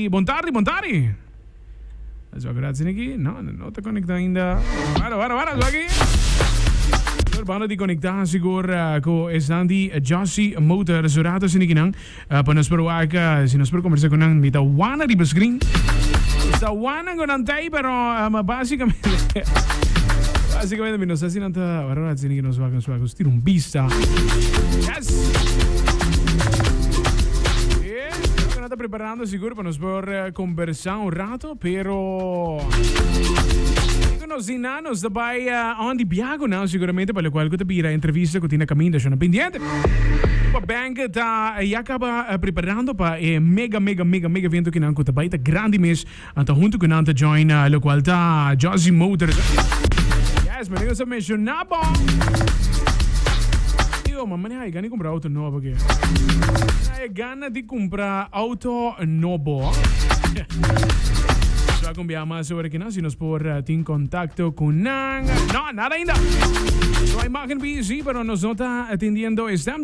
Bon tardi, bon tardi. Zo grazie aki. No, no ta conecta ainda. Wara, wara, wara, zo aki. Sigur banda di conecta sigur cu esnan di Jossy Motors. Zo rato sini kinan pa nos por wak si nos por conversa cu nan. Mi ta wana riba screen. Sta wana cu nan tey pero basicamente basicamente mi no sa si nan ta wara wara sini ki nos wak nos wak nos tira un bista. Yes. Yeah, nan ta preparando sigur pa nos por conversa un rato, pero Kiko nos di nan, nos ta bai on di bia cu nan siguramente pa locual cu ta bira entrevista cu tin na caminda shona pendiente. Aruba Bank ta ya caba preparando pa e mega mega mega mega evento kinan cu ta bai ta grandi mes. Anto hunto cu nan ta join locual ta Jossy Motors. Yes, manera nos a menciona bo. Digo, ma mane hay gana di cumpra auto nobo ke. Hay gana di cumpra auto nobo. Nos va cumbia mas ora kinan si nos por tin contacto cu nan. No, nada ainda. No imagen busy, pero nos no ta atendiendo e stem.